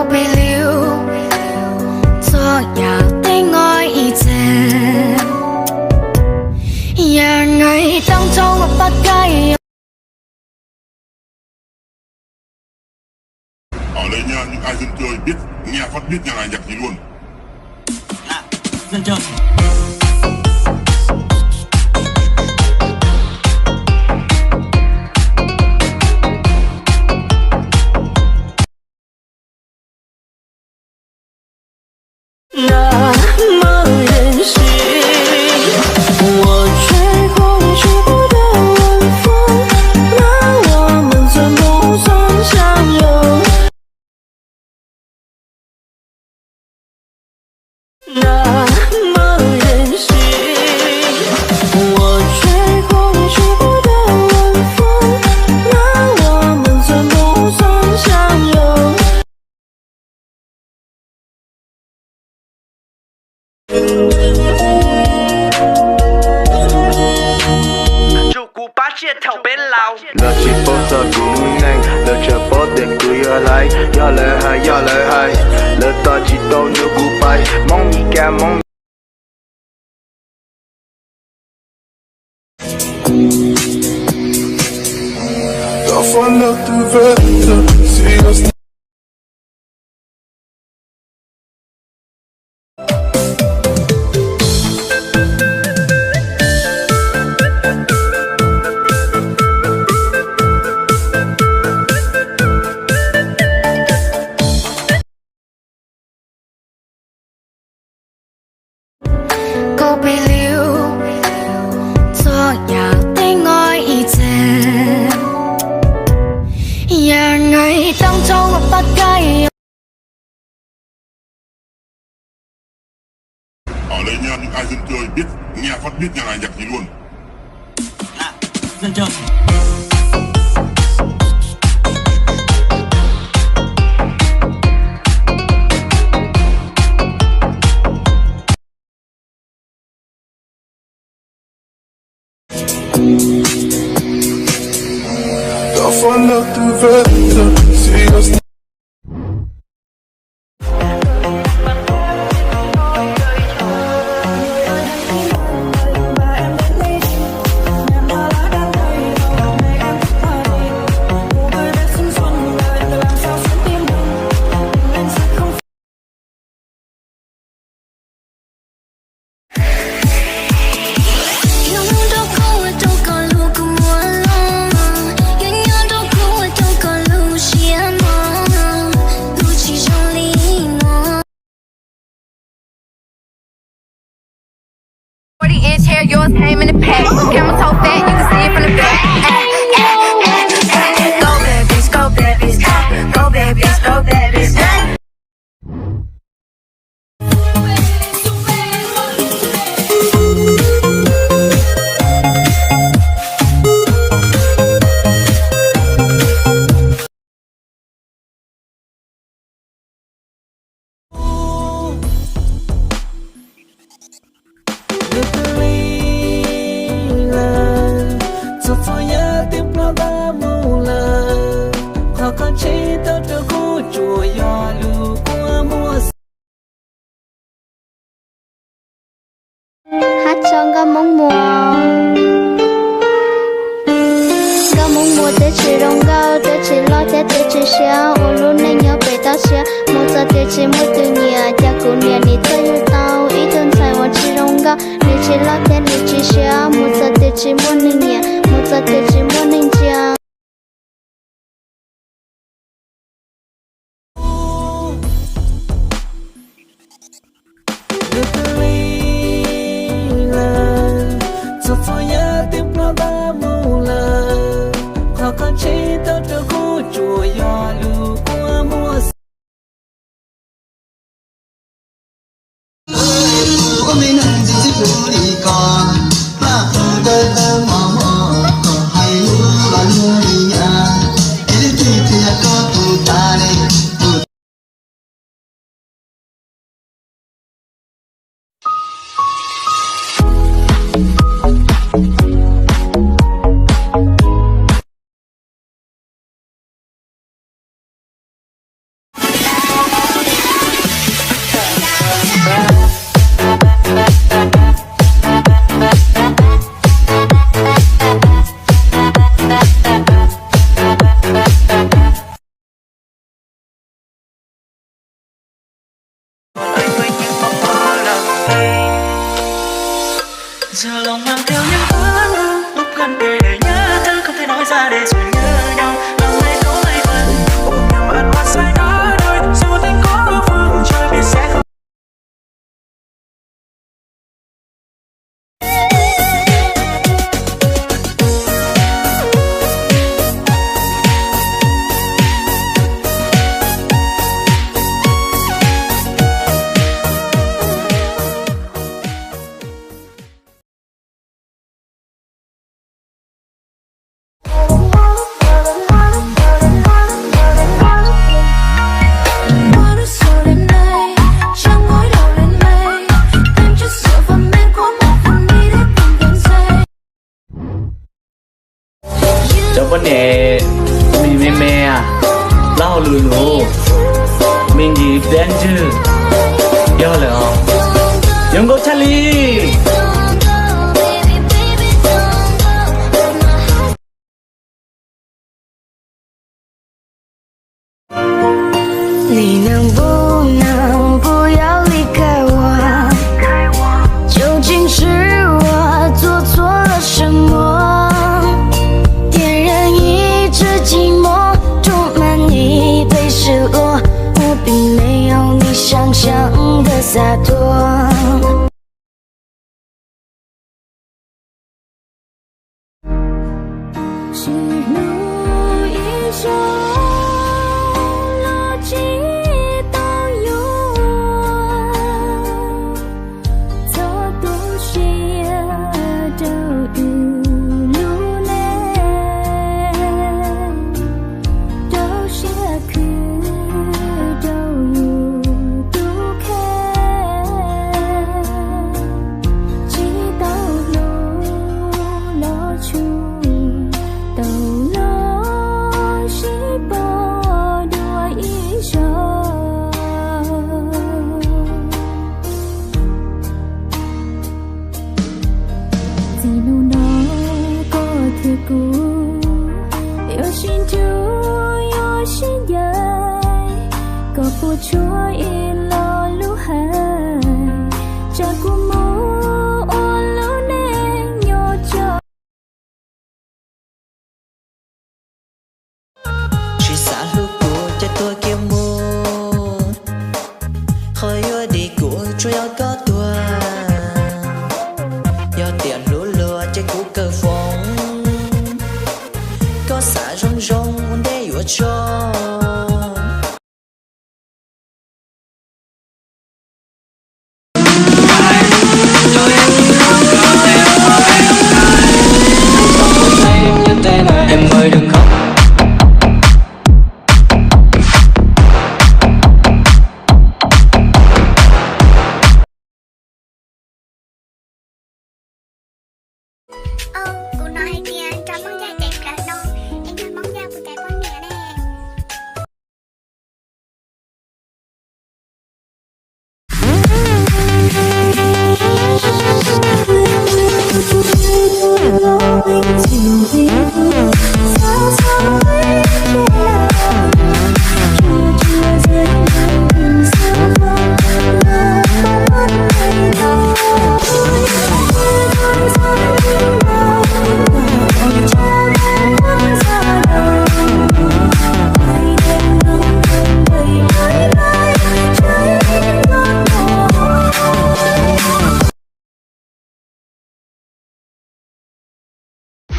Peb liu txhua yam tej nqaij ib txhis, yam nqaij tau tso ua pab kaij. Ở đây nha, những ai dân chơi biết nghe phát biết nha là nhạc gì luôn. Tsum kuv pab tsiaj thaum peb laus. Lawv tsis paub txog kuv lub neej, lawv tsuas paub tias kuv yog Hlais. Yog lawv hais, yog lawv hais, lawv tos tsis tau nrog kuv pais. Hmoob Mis Kas, Hmoob Koj peb liu txhua yam tej nqaij ib txhis, yam nqaij tau tso ua pab kaij. Ở đây nha, những ai dân chơi biết nghe phát biết nha là nhạc gì luôn. Forty inch hair, yours came in the pack. Camera so fat, you can see it from the back. Go bad bitch, go bad bitch, go bad bitch, go bad bitch. Txhua txhua yam tej plaub ntawv mus lawm, qhov koj ntsib tau rau kuv tsuas yog lus kua muag. Hab tso nkauj Hmoob Muas. Nkauj Hmoob Muas twb tsis zoo nkauj, twb tsis loj thiab twb tsis siab, ua lub neej nyob pem toj siab, mus txog twg tsis muaj tus nyiam, cas kuv niam nim txawj yug tau ib tug ntxhais uas tsis zoo nkauj, nws tsis loj thiab nws tsis siab, mus txog twg tsis muaj neeg nyiam, mus txog twg tsis muaj neeg ntsia. Txhua txhua yam tej plaub ntawv mus lawm, qhov koj ntsib tau rau kuv tsuas yog lus kua muag. Tau lwm lub me ntsis peb ntswg yog lawm os. Yuav nkauj tshaj li. Tsis hlub ib zaug los tsis tau yuav, txhob tu siab rau wb lub neej, rau siab khwv rau yus tus kheej. Tsis tau hlub los tshua, tau los sib pom dua ib zaug. Txij hnub no koj thiab kuv yuav sib nrug yuav sib ncaim, koj puas tshua ib lo lus hais, tsam kuv mus ua lub neej nyob tso. Tsis xav hlub kuv ces tuag kiag mus, qhov yuav dim kuv tsuas yog koj tuag. Yog tias hlub luag ces kuv kawg foom, koj xav zoo zoo ua ntej yuav tso. Kuv hnov hais tias nrog Hmoob Yaj caiv plaws no, es nrog Hmoob Yaj puas caiv poj niam ne?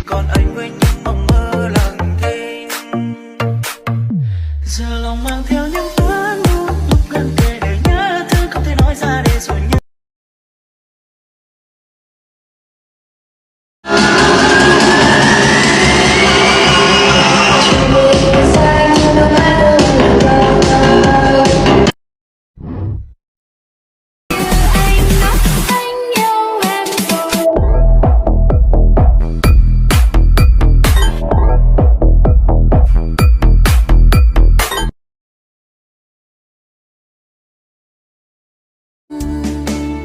Còn anh với những mộng mơ lẳng thinh. Giờ lòng mang theo những ước mơ, lúc gần kề để nhớ thương, không thể nói ra để rồi nhớ.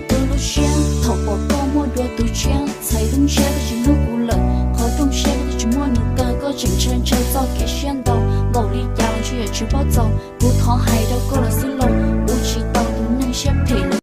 Tus lub siab thaum pom koj muaj dua tus tshiab, txhais lub ntsiab koj tsis hlub kuv lawm, qhov rooj siab koj twb tsis muab nws kaw, koj tseem ntshaw ntshaw txoj kev siab ntau, npaum li cas los ntshe yuav tsis paub txaus. Kuv thov hais rau koj lawm xwb los, kuv tsis tau tus neeg siab phem.